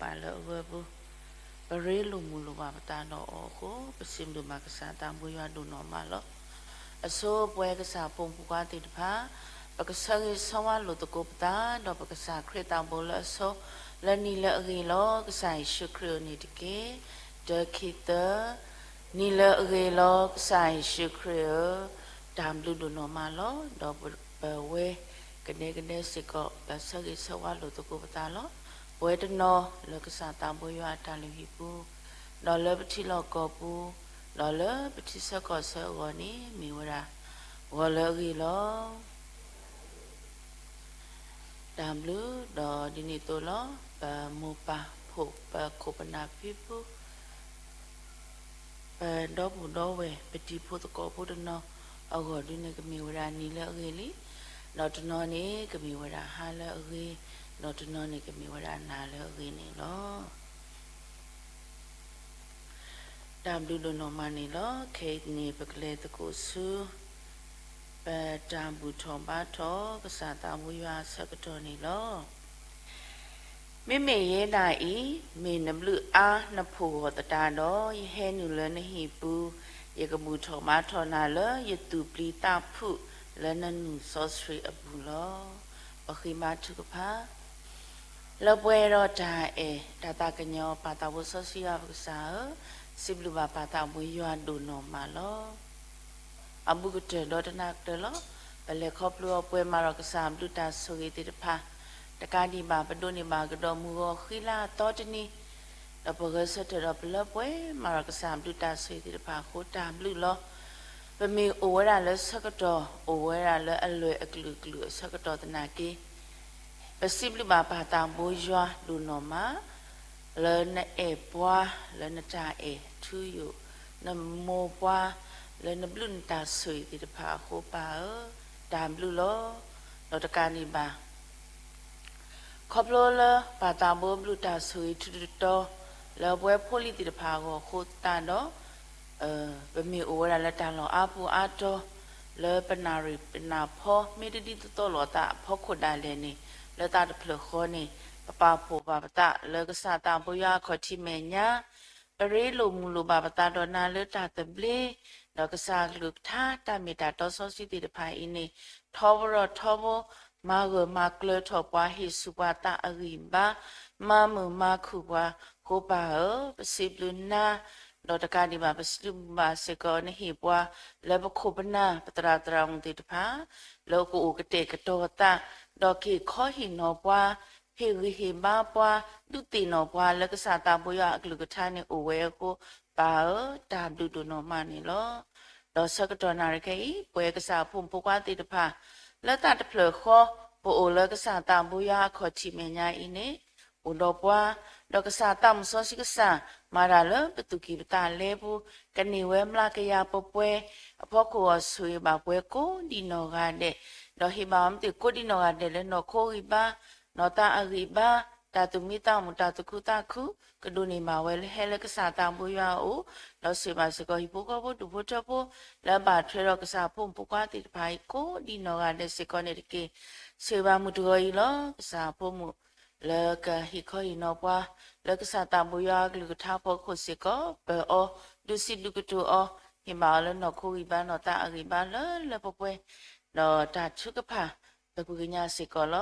ပမ့ၢ်ပှၤလၢအဂၢၢ်ပူၤ, ပရ့လိာ်မုာ်လိာ်ဘၣ်ပသးဒီးအီၤအဃိ, ပစံးဘျုးဘၣ်ကစၢ်သးဘိယွၤဒိၣ်နီၢ်မးလီၤ. အဆိပဝဲကစၢ်ဖိမုၣ်ဖိခွါသ့ၣ်တဖၣ်, ပကဆၢဂ့ၤဆၢဝါလိာ်သကိးပသး, ဒီးပကစၢ်ခရံာ်သးဘိလၢအဆိ, လၢနံၤလၢအဂ့ၤလီၤ. ကစၢ်ယ့ၣ်ၡူးခရံာ်အအိၣ်န့ၣ်တက့ၢ်. တၢ ခံ သၢ, နံၤလၢအဂ့ၤလီၤ ကစၢ်ယ့ၣ်ၡူးခရံာ်ဧၢ, တၢ်ဘျုးဒိၣ်နီၢ်မးလီၤ. ဒီးပဝဲကဒဲကဒဲစ့ၢ်ကီး ပဆၢဂ့ၤဆၢဝါလိာ်သကိးပသးလီၤ. ပဝဲတနီၤလၢကစၢ်သးဘိယွၤအတၢ်လုၢ်ဟံၣ်ပူၤ, ဒီးလၢပထံလီၢ်ကီၢ်ပူၤ, ဒီးလၢပထံဆၢကီၢ်ဆၢအဂီၢ်န့ၣ် မ့ၢ်ဝဲဒၣ် ဂီၤလၢအဂ့ၤလီၤ. တၢ်ဘျုး, ဒီးဒ်န့ၣ်အသိးလီၤ. ပမိၢ်ပၢ်ဖိ ပခိၣ်ပနၢ်ဖံဖု ပဒီပုၢ်ဒီဝဲၢ် ပတံၤဖိသကိးဖိတနီၤအဂီၢ်ဒုန့ၣ် ကမ့ၢ်ဝဲဒၣ်နံၤလၢအဂ့ၤလံ, ဒီးတနီၤန့ၣ်ကမ့ၢ်ဝဲဒၣ်ဟါလၢအဂ့ၤ, ဒီးတနီၤန့ၣ်ကမ့ၢ်ဝဲဒၣ်နၤလၢအဂ့ၤန့ၣ်လီၤ. တၢ်ဘျုးဒိၣ်နီၢ်မးန့ၣ်လီၤ. ခဲအံၤန့ၣ် ပကလဲၤသကိးဆူ ပတၢ်ဘူၣ်ထီၣ်ဘါထီၣ်ကစၢ်သးဘိယွၤအဆၢကတီၢ်န့ၣ်လီၤ. မ့မ့ၢ်ယဲဒၣ်အံၤ, မ့ၢ်နဘျုးအါနဖှိၣ်ဂီၤသတးဒီး, ယဟဲနုာ်လၢနဟံၣ်ပူၤ, ယကဘူၣ်ထီၣ်ဘါထီၣ်နၤလၢယသူၣ်ပျံၤသးဖုးလၢနနုာ်စီဆှံအပူၤလီၤ. ပဃ့ဘါထုကဖၣ် လၢပှဲၤဒီးတၢ်အဲၣ်တၢ်သးကညီၤ ပၢ်သးဘိစီဆှံယွၤပကစၢ်ဧၢ, စံးဘျုးဘၣ်ပၢ်သးဘိယွၤဒိၣ်နီၢ်မးလီၤ. အဘူးကတၢၢ်ဒီးတနၢ်ကတၢၢ်လီၤ. ပလဲၤခီဖျိအီၤပှဲၤမၤဒီးကစၢ်ဘျုးတၢ်ဆိၣ်ဂ့ၤသ့ၣ်တဖၣ်, တကးဒံးဘၣ် ပဒိးန့ၢ်ဘၣ်ကဒီးမုၢ်ဂီၤဃံလၤအသီတနံၤ, ဒီးပဂဲၤဆၢထၢၣ်ဒီးပလၢပှဲၤမၤဒီးကစၢ်ဘျုးတၢ်ဆိၣ်ဂ့ၤသ့ၣ်တဖၣ်အဃိတၢ်ဘျုးလီၤ. ပမ့ၢ်အိၣ်ဝဲဒၣ်လၢဆၢကတီၢ် အိၣ်ဝဲဒၣ်လၢအလွဲၢ်အကလုာ်ကလုာ်အဆၢကတီၢ်သနာ်က့ ပစံးဘျုးဘၣ်ပၢ်သးဘိယွၤဒိၣ်နီၢ်မး လၢနအဲၣ်ပှၤ လၢနတၢ်အဲၣ်ထူယိာ်, နမိၢ်ပှၤ လၢနဘျုးနတၢ်ဆိၣ်ဂ့ၤသ့ၣ်တဖၣ်အဃိပၢ်ဧၢ, တၢ်ဘျုးလီၤ. ဒီးတကးဒံးဘၣ် ခီဖျိလၢပၢ်သးဘိဘျုးတၢ်ဆိၣ်ဂ့ၤထူတတီၤ လၢပဝဲဖိလံၤသ့ၣ်တဖၣ်အဂီၢ်အဃိသတးဒီး ပမ့ၢ်အိၣ်ဝဲဒၣ်လၢတၢ်လီၢ်အါပူၤအါတီၤ လၢပနၣ်ရံၣ်ပနၢ်ဖီ မ့ၢ်တဒ်သိးသိးလိာ်အသးအဖီခိၣ်ဒၣ်လဲာ်န့ၣ် လၢသးတဖျၢၣ်ဃီန့ၣ် ပပာ်ဖှိၣ်ဘၣ်ပသးလၢကစၢ်သးဘိယွၤအခီၣ်ထံးမဲာ်ညါ ပရ့လိာ်မုာ်လိာ်ဘၣ်ပသးဒီးနၤလၢတၢ်သဘျ့, ဒီးကစၢ်အကလုၢ်ကထါတၢ်မ့ၢ်တၢ်တီစီဆှံသ့ၣ်တဖၣ်အံၤန့ၣ် ထီဘိထီဘိ မၤဂၢၢ်မၤကျၢၤထီၣ်ပှၤ ဟ့ၣ်ဆူၣ်ပှၤသးအဂံၢ်ဘါ, မၤမုာ်မၤခုၣ်ပှၤအဃိပၢ်ဧၢ, ပစံးဘျုးနၤ, ဒီးတကးဒံးဘၣ် ပစံးဘျုးဘၣ်စ့ၢ်ကီးနဟ့ၣ်ပှၤ လၢပခိၣ်ပနၢ် ပသရၣ်သရၣ်မုၣ်သ့ၣ်တဖၣ် လၢကအိၣ်ကတဲာ်ကတီၤသး ဒီးက့ၤခီဟ့ၣ်နီၤပှၤ ဟ့ၣ်ဂံၢ်ဟ့ၣ်ဘါပှၤ ဒုးသ့ၣ်နီၣ်ပှၤလၢကစၢ်သးဘိယွၤအကလုၢ်ကထါန့ၣ်အိၣ်ဝဲအဃိ ပၢ်ဧၢ, တၢ်ဘျုးဒိၣ်နီၢ်မးန့ၣ်လီၤ. ဒီးဆၢကတီၢ်နၣ်ရံၣ်ခဲအံၤ ပဝဲကစၢ်အဖိမုၣ်ဖိခွါသ့ၣ်တဖၣ် လၢသးတဖျၢၣ်ဃီ ပအိၣ်လၢကစၢ်သးဘိယွၤအခီၣ်ထံးမဲာ်ညါအံၤန့ၣ် အိၣ်ဒီးပှၤ, ဒီးကစၢ်သးစီဆှံကစၢ် မၤတၢ်လၢပသူၣ်ကံၢ်ပသးလဲပူၤ, ကန့ၢ်ဝဲမျးကယၤပှဲၤပှဲၤ အဖီခိၣ်အဂီၢ်ဆိၣ်ဂ့ၤဘၣ်ပှၤကိးဒံးနီၢ်ဂၤဒဲး, ဒီးဟ့ၣ်ဘၣ်အီၤမ့ၢ်သ့ၣ်ကိးဒံးနီၢ်ဂၤဒဲးလၢနီၢ်ခိဂံၢ်ဘါ, နီၢ်သးအဂံၢ်ဘါ, တၢ်သူၣ်မံသးမုာ်တၢ်သူၣ်ခုသးခု, ကဒိးန့ၢ်ဘၣ်ဝဲလၢဟဲလၢကစၢ်သးဘိယွၤအအိၣ်, ဒီးဆိၣ်ဂ့ၤဘၣ်စ့ၢ်ကီးဟံၣ်ဖိဃီဖိဒူၣ်ဖိထၢဖိ လၢအဘၣ်ထွဲဒီးကစၢ်ဖိမုၣ်ဖိခွါသ့ၣ်တဖၣ်အံၤကိးဒံးနီၢ်ဂၤဒဲးစ့ၢ်ကီးန့ၣ်တက့ၢ်. ဆိၣ်ဂ့ၤဘၣ်မုၢ်တဂီၤအံၤလီၤ. ကစၢ်ဖိမုၣ် လၢကဟ့ၣ်ခီဟ့ၣ်နီၤပှၤ လၢကစၢ်သးဘိယွၤအကလုၢ်ကထါဖီခိၣ်စ့ၢ်ကီး ပၢၤအီၤ ဒုးစံးဘျုးကတိၤအီၤ, ဟ့ၣ်ဘၣ်အီၤလၢနီၢ်ခိဂံၢ်ဘါ နီၢ်သးအဂံၢ်ဘါလၢလၢပှဲၤပှဲၤ, ဒီးတၢ်ထုကဖၣ် ပပှၤကညီစ့ၢ်ကီးလီၤ.